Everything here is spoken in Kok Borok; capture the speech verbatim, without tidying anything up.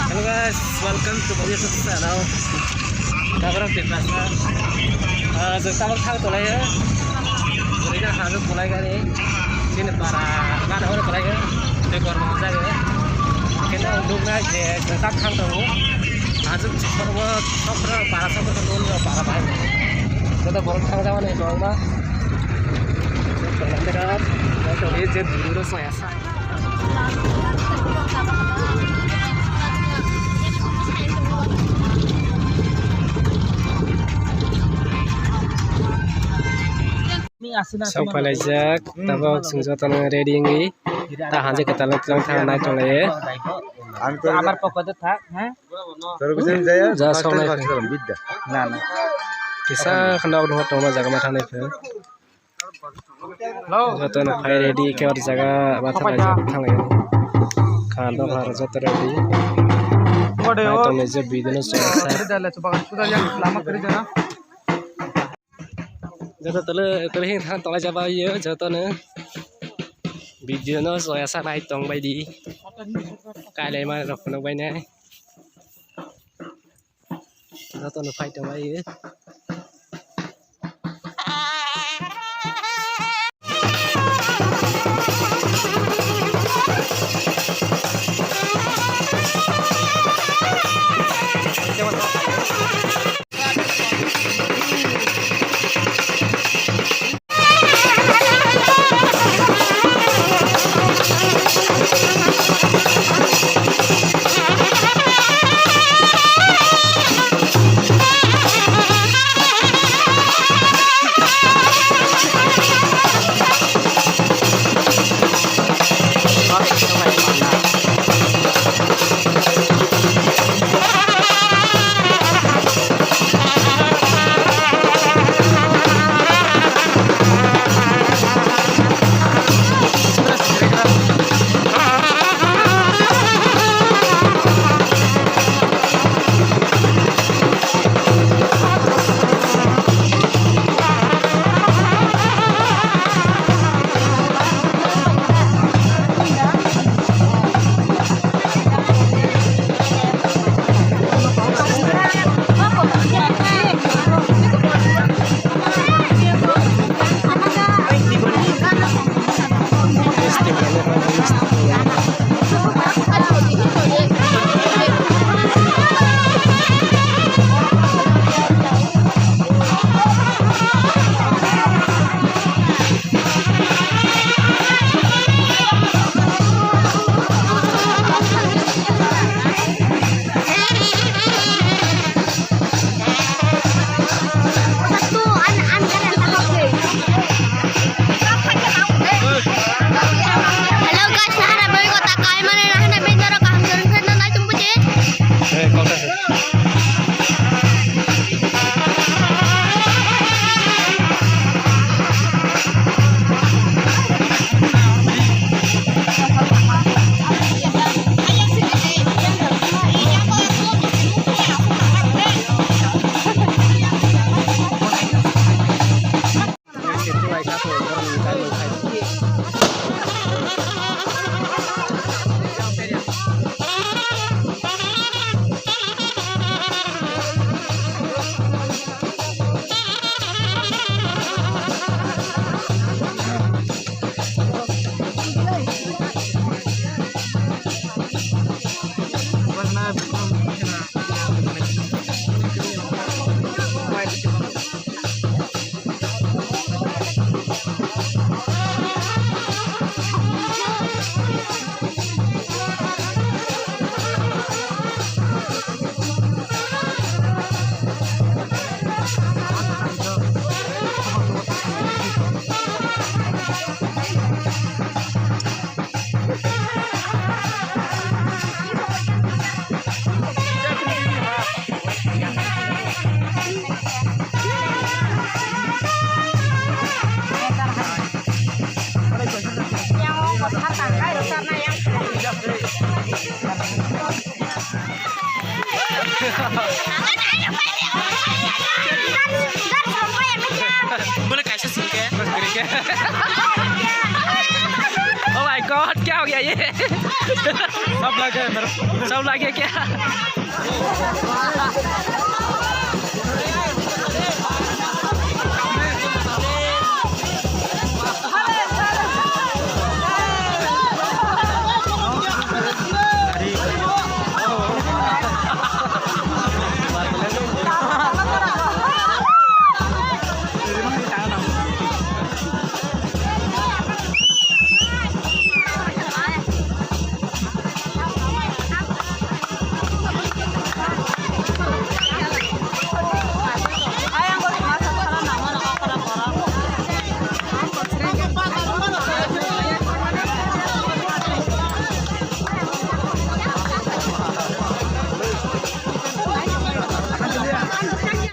Hello guys, welcome to my YouTube channel. Tabra Tiprasa. Ah, jeng tabra thang tolai ya. Rina hajo tolai gani. Sini para gana hore tolai ya. Te gor mo jaga. Kita untuk na je jeng tab thang tolai. Hajo sokro sokro para sokro tolai para bai. Kita borok thang jawa ni tolai ma. Tolai kita. Kita je dulu saya. Sok palaijak, tabok chwng jotono ready wngwi ta hanjak kwtal tlang thang nai tong laio. Abar pokot thak, ha? Ja sok nai. Na, na. Kisa khanda nok tongma jaga ma thangnai khe. Jotono phai ready khe o jaga bathang lai jak thanglai. Kha dophar joto ready. Nai tongni je video no chwng sa. Joto tole tole hing thang tolai jaba yo jotono. Video no chwng sa nai tong bai di. Kailai ma rok phunuk bai nai. Jotono phai tong bai. Hello guys, nahana bai kota kai mane nahana bai noro kaham jorong khe nai tum buje. Bole kaisa singke. Oh my God, kya हो गया ये। सब लगे मेरे। सब लगे क्या?